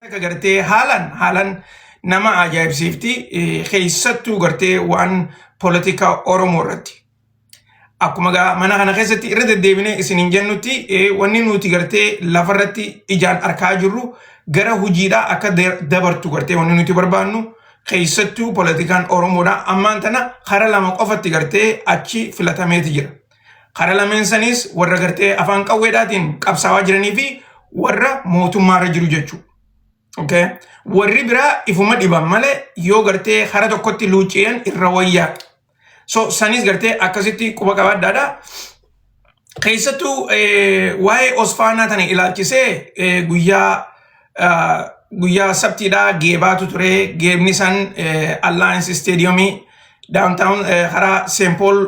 Akka gartee haalaan haalaan nama ajaa'ibsiifti, keessattuu gartee waan poolitikaa Oromoo irratti. Akkuma gaa mana kana keessatti irra deddeebinee isiniin jennutti, wanni nuti gartee lafarratti ijaan arkaa jirru gara hojiidhaa akka dabartu gartee wanni nuti barbaannu, keessattuu poolitikaan Oromoodhaa ammaan tana kara lama qofatti gartee achi filatameeti jira. Kara lameen sanis warra gartee afaan qawweedhaatiin qabsaawaa jiranii fi warra mootummaarra jiru jechuudha. Okay? Warri biraa ifuma dhiban malee yoo gartee kara tokkotti luucci'an irra wayyaa. So sanis gartee akkasitti quba qabaadhaadha. Keessattuu waa'ee Osfaanaa tana ilaalchisee guyyaa sabtiidhaa geebaatu ture. Geebni san Alliance Stadiumii downtown karaa St. Paul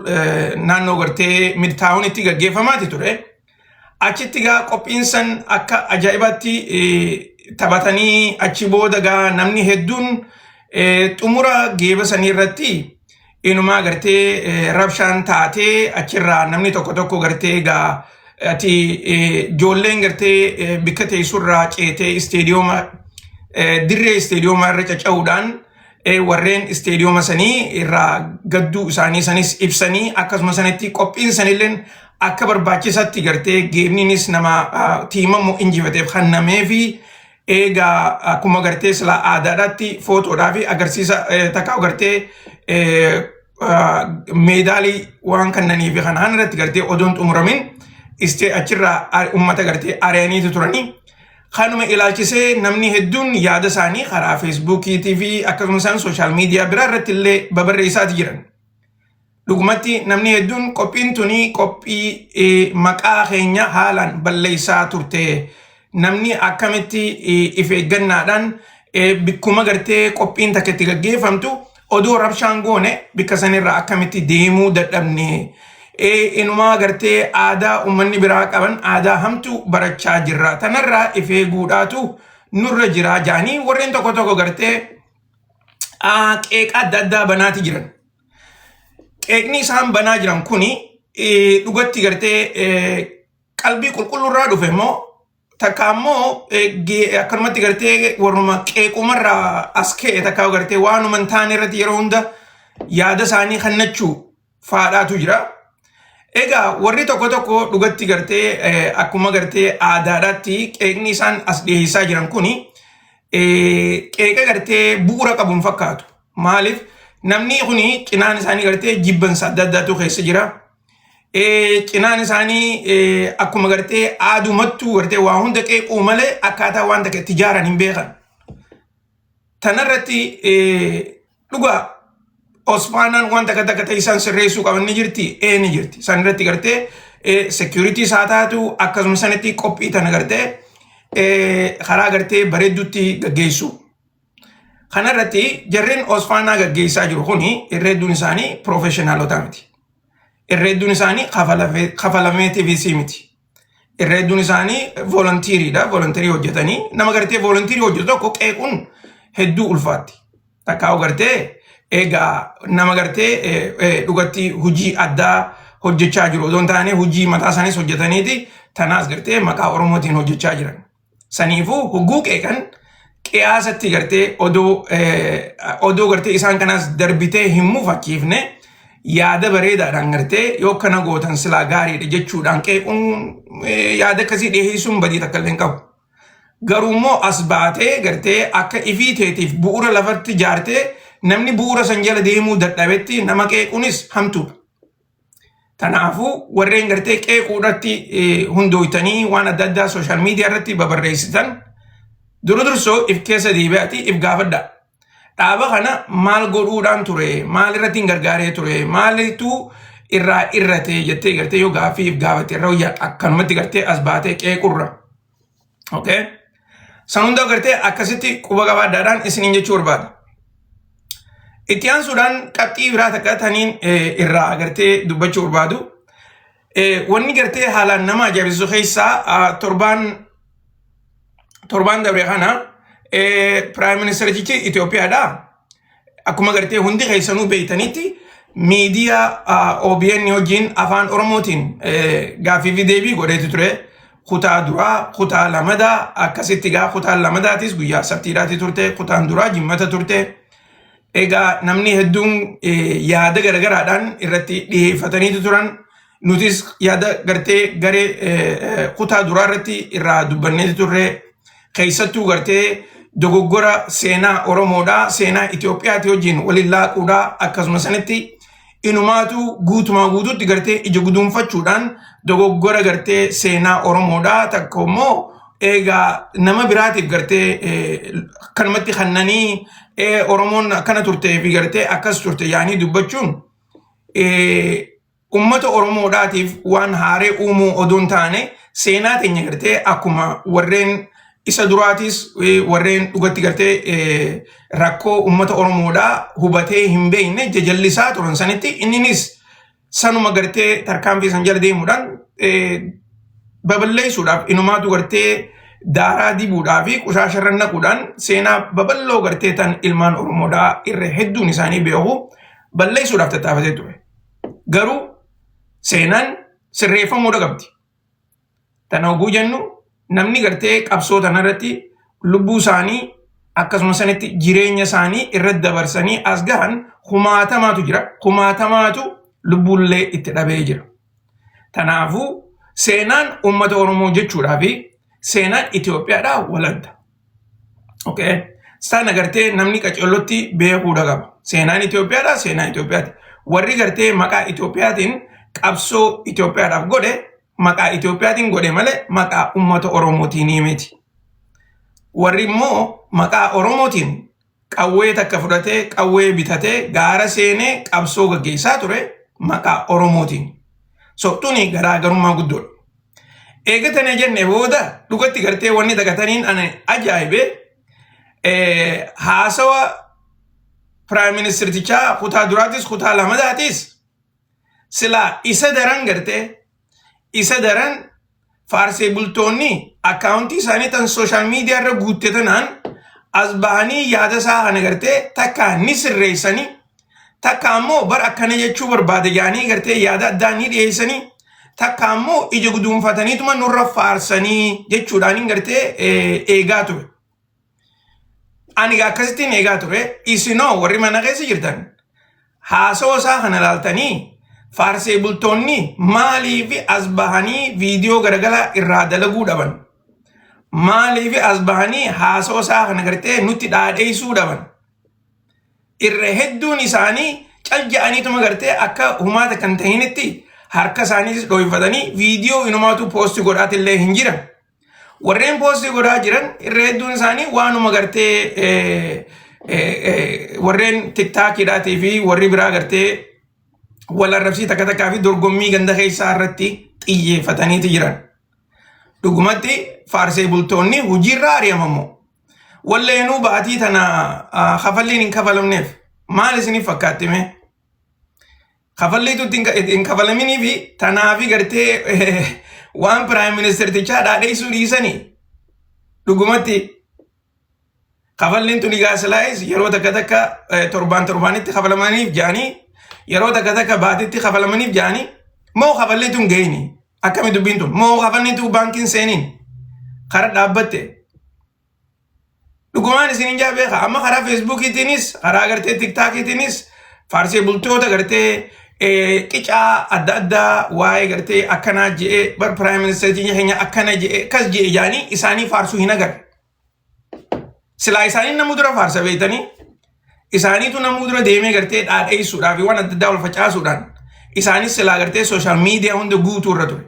naannoo gartee Midtownitti gaggeeffamaati ture. Achitti gaa qophiin san akka ajaa'ibaatti taphatanii, achi booda gaa namni hedduun xumura geeba sanii irratti inumaa gartee rabshaan taatee, achirraa namni tokko tokko gartee gaa ati ijoolleen gartee bikka teessurraa ceetee isteediyooma, dirree isteediyooma irra caca'uudhaan warreen isteediyooma sanii irraa gadduu isaanii sanis ibsanii, akkasuma sanitti qophiin sanilleen akka barbaachisaatti gartee geebniinis nama tiimamu injifateef kennamee fi eegaa akkuma gartee sila aadaadhaatti footoodhaa fi agarsiisa takka gartee meedaalii waan kennanii fi kanaan irratti gartee odoon xumuramin istee achirraa ummata gartee ari'aniitu turanii. Kanuma ilaalchisee namni hedduun yaada isaanii karaa Feesbuukiitii fi akkasumas isaan social media biraa irratti illee babarreessaati jiran. Dhugumatti namni hedduun qophiin tuni qophii maqaa keenya haalaan balleessaa turte. Namni akkamitti if eeggannaadhaan bikkuma gartee qophiin takka itti gaggeeffamtu odoo rabshaan goone bikka sanirraa akkamitti deemuu dadhabne. Inumaa gartee aadaa uummanni biraa qaban, aadaa hamtuu barachaa jirra. Tanarraa if eeguudhaatu nurra jira jaanii warreen tokko tokko gartee qeeqa adda addaa banaati jiran. Qeeqni isaan banaa jiran kuni dhugatti gartee qalbii qulqulluurraa dhufe immoo takka ammoo akkanumatti gartee warruma qeequmarraa as ka'e, takka gartee waanuma hin taane irratti yeroo hunda yaada isaanii kennachuu faadhaatu jira. Egaa warri tokko tokko dhugatti gartee akkuma gartee aadaadhaatti qeeqni isaan as dhiyeessaa jiran kuni qeeqa gartee bu'uura qabu hin fakkaatu. Maaliif, namni kuni cinaan isaanii gartee jibbansa adda addaatu keessa jira. Cinaan isaanii akkuma gartee aadumattuu gartee waa hunda qeequu malee akkaataa waan takka itti ijaaran hin beekan. Tanarratti dhugaa Osfaanaan waan takka takka ta'e isaan sirreessuu qaban ni jirti, ee ni jirti. Isaan irratti gartee security isaa taatu, akkasuma sanitti qophii tana gartee karaa gartee bareedduutti gaggeessu. Kanarratti jarreen Osfaanaa gaggeessaa jiru kuni irra hedduun isaanii professionalota miti. Irra hedduun isaanii kafalameetiifis miti. Irra hedduun isaanii volunteeriidha. Volunteerii hojjetanii, nama gartee volunteerii hojjetu tokko qeequun hedduu ulfaatti. Takkaa'u gartee egaa nama gartee dhugatti hojii addaa hojjechaa jiru odoo hin taane, hojii mataa isaaniis hojjetaniiti tanaas gartee maqaa Oromootiin hojjechaa jiran. Saniifuu hogguu qeeqan qiyaasatti gartee odoo gartee isaan kanaas darbitee hin mufachiifne, yaada bareedaadhaan gartee yoo kana gootan silaa gaariidha jechuudhaan qeequun, yaada akkasii dhiyeessuun badii takka illee hin qabu. Garuu immoo as baatee gartee akka ifii teetiif bu'uura lafatti ijaartee namni bu'uura san jala deemuu dadhabetti nama qeequunis hamtuudha. Kanaafuu warreen gartee qeequudhatti hundooytanii waan adda addaa social media irratti babarreessitan, dura dursoo if keessa deebi'atii if gaafadha. Dhaaba kana maal godhuudhaan ture? Maal irratti hin gargaaree ture? Maalitu irraa irrate jettee gartee yoo gaaffii if gaafatte irra wayyaa akkanumatti gartee as baatee qeequrra. Okay? San hunda gartee akkasitti quba qabaadhaadhaan isiniin jechuu barbaada. Itti aansuudhaan qabxii biraa takka taniin irraa gartee dubbachuu barbaadu. Wanni gartee haalaan nama ajaa'ibsiisu keessaa torbaan dabre kana prime ministerichi Itoophiyaadha. Akkuma gartee hundi keessanuu beeytanitti miidiyaa OBN wajjin afaan Oromootiin gaaffii fi deebii godheetu ture. Kutaa duraa, kutaa lamadaa akkasitti gaa kutaan lamadaatis guyyaa sabtiidhaati turte, kutaan duraa jimmata turte. Egaa namni hedduun yaada garagaraadhaan irratti dhiyeeffataniitu turan. Nutis yaada gartee garee kutaa duraa irratti irraa dubbanneeti turre. Keessattuu gartee dogoggora seenaa Oromoodhaa, seenaa Itoophiyaati wajjin waliin laaquudhaa akkasuma sanitti inumaatu guutumaa guutuutti gartee ija guduunfachuudhaan dogoggora gartee seenaa Oromoodhaa takka immoo egaa nama biraatiif gartee kanumatti kannanii Oromoon akkana turtee fi gartee akkas turte yaanii dubbachuun ummata Oromoodhaatiif waan haaree uumuu odoo hin taane seenaa teenya gartee akkuma warreen isa duraatis warreen dhugatti gartee rakkoo ummata Oromoodhaa hubatee hin beekne jajallisaa turan sanitti inninis sanuma gartee tarkaanfii san jala deemuudhaan baballeessuudhaaf inumaatu gartee daaraa dibuudhaa fi qushaasharra naquudhaan seenaa babal'oo gartee tan ilmaan Oromoodhaa irra hedduun isaanii beeku balleessuudhaaf tattaafatee ture. Garuu seenaan sirreeffamuudha qabdi. Tana oguu jennu namni gartee qabsoo tanarratti lubbuu isaanii akkasuma sanitti jireenya isaanii irratti dabarsanii as gahan kumaatamaatu jira. Kumaatamaatu lubbuullee itti dhabee jira. Kanaafuu seenaan uummata Oromoo jechuudhaa fi seenaan Itoophiyaadhaa waladda. Okay. Sana gartee namni qaceellotti beekuudha qaba. Seenaan Itoophiyaadhaa seenaa Itoophiyaati. Warri gartee maqaa Itoophiyaatiin qabsoo Itoophiyaadhaaf godhe maqaa Itoophiyaatiin godhe malee maqaa uummata Oromootiin miti. Warri immoo maqaa Oromootiin qawwee takka fudhatee qawwee bitatee gaara seenee qabsoo gaggeessaa ture maqaa Oromootiin. So tuni garaagarummaa guddoodha. Eega tana jenne booda dhugatti gartee wanni dagataniin ani ajaa'ibee haasawa prime ministertichaa kutaa duraatis kutaa lamadaatis silaa isa daran gartee isa daran faarsee bultoonni akkaawuntii isaanii tan social media irra guutte tanaan as bahanii yaada isaa kana gartee takka ni sirreessanii takka ammoo bar akkana jechuu barbaade jaanii gartee yaada addaa ni dhiyeessanii takka ammoo ija guduunfataniituma nurra faarsanii jechuudhaan gartee eegaa ture. Ani akkasittiin eegaa ture. Isinoo warri mana keessa jirtan haasawa isaa kana ilaaltanii faarsee bultoonni maaliif as bahanii viidiyoo garagalaa irraa dalaguu dhaban? Maaliif as bahanii haasawa isaa kana gartee nutti dhaadheessuu dhaban? Irra hedduun isaanii cal ja'aniituma gartee akka humaata kan tahinitti harka isaaniitis dhooyfatanii viidiyoo inumaatu post godhaatillee hin jiran. Warreen post godhaa jiran irra hedduun isaanii waanuma gartee warreen TikTokiidhaatii fi warri biraa gartee wal arrabsii takka takkaa fi dorgommii ganda keessaa irratti xiyyeeffataniiti jiran. Dhugumatti faarsee bultoonni hojiirraa ari'amamu. Walleenuu baatii tana kafalliin hin kafalamneef maal isiniif fakkaatti mee? Kafalliitu hin kafalaminii fi tanaafi gartee waan prime ministertichaa dhaadheessuu dhiisanii dhugumatti kafalliin tun egaa silaayis yeroo takka takka torbaan torbaanitti kafalamaniif jedhanii yeroo takka takka baatitti kafalamaniif jedhanii moo kafalli tun gahini akkami dubbiin tun moo kafalli tun baankiin seeniin kara dhaabbatte? Dhugumaan isin hin beeka. Amma karaa Facebookiitiinis karaa gartee TikTokiitiinis faarsee bultoota gartee qicaa adda addaa waa'ee gartee akkanaa je'ee bar prime ministerii keenya akkana je'ee akkas je'e jaanii isaanii faarsuu hin agarre. Silaa isaanii namuu dura faarsa beektanii isaaniitu namuu dura deemee gartee dhaadheessuudhaa fi waan adda addaa wal facaasuudhaan isaanis silaa gartee social media hunda guutuu irra ture.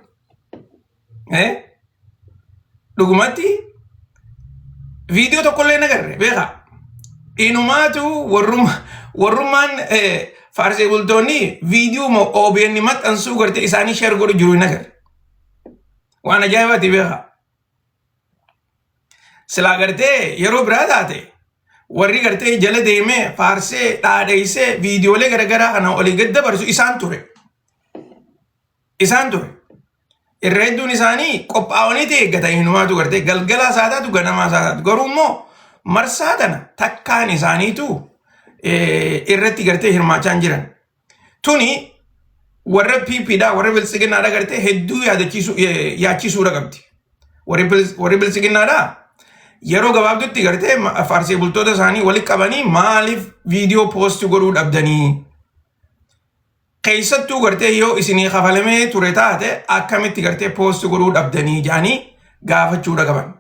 Dhugumatti viidiyoo tokkollee hin agarre beekaa. Inumaatu warrummaan faarsee bultoonni viidiyoo OBN maxxansuu gartee isaanii share godhu jiru hin agarre. Waan ajaa'ibaati beekaa. Silaa gartee yeroo biraa taate warri gartee jala deemee faarsee dhaadheessee viidiyoolee garaagaraa kana olii gad dabarsu isaan ture. Isaan ture. Irra hedduun isaanii qophaa'anii eeggatan inumaatu gartee galgalaa isaa taatu ganamaa isaa taatu garuu immoo marsaa tana takkaan isaaniitu irratti gartee hirmaachaa hin jiran. Tuni warra PPdha warra Biltsiginnaadha gartee hedduu yaadachiisuu yaachisuudha qabdi. Warri biltsiginnaadhaa yeroo gabaabdutti gartee faarsee bultoota isaanii walitti qabanii maaliif viidiyoo poosti godhuu dhabdanii? Keessattuu gartee yoo isinii kafalamee ture taate akkamitti gartee poosti godhuu dhabdanii jedhanii gaafachuudha qaban.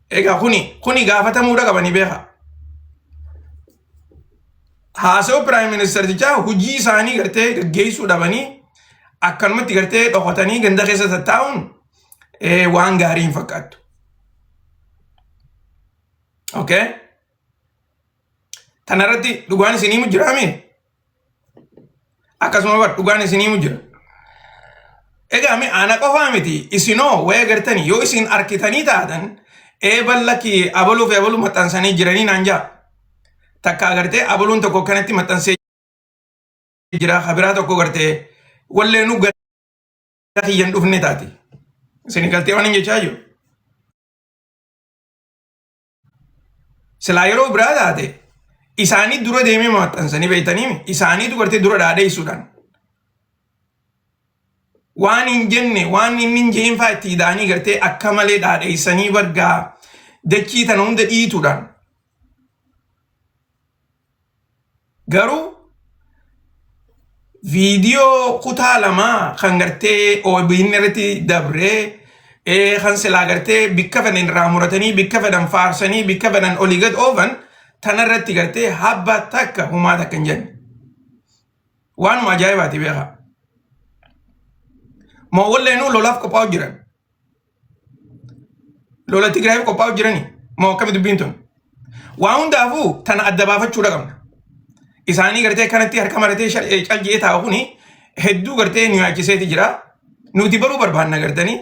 Egaa kuni gaafatamuudha qabanii beeka. Haasawaa piraayim ministeertichaa hojii isaanii gartee gaggeessuu dhabanii akkanumatti gartee dhokatanii ganda keessa tattaa'uun waan gaarii hin fakkaattu. Okay? Tanarratti dhugaan isinii mu jiraame? Akkasuma bar dhugaan isinii mu jira. Egaa mi ana qofaa miti isinoo waya gartanii yoo isin arkitanii taatan eeban lakki abaluu fi abaluu maxxansanii jiranii naan jaa. Takka agartee abaluun tokko kanatti maxxansee jira kabiraa tokko gartee walleenuu gara kiyyan dhufne taati. Isin galtee waan hin jechaa jiru. Silaa yeroo biraa taate isaanii dura deemee maxxansanii beektanii isaaniitu gartee dura dhaadheessuudhaan waan hin jenne waan inni hin je'in fa'aa itti ida'anii gartee akka malee dhaadheessanii bargaa dachii tana hunda dhiituudhaan. Garuu viidiyoo kutaa lamaa kan gartee OBN irratti dabree kan silaa gartee bikka fedhan irraa muratanii bikka fedhan faarsanii bikka fedhan olii gad oofan tanarratti gartee habba takka humaa takka hin jenne. Waanuma ajaa'ibaati beekaa. Moo walleenuu lolaaf qophaa'u jiran. Lola Tigraayiif qophaa'u jirani. Moo akkami dubbiin tun? Waa hundaafuu tana adda baafachuudha qabna. Isaanii gartee kanatti harka maratee calji'ee taa'u kuni hedduu gartee nu yaachiseeti jira. Nuti baruu barbaanna gartanii.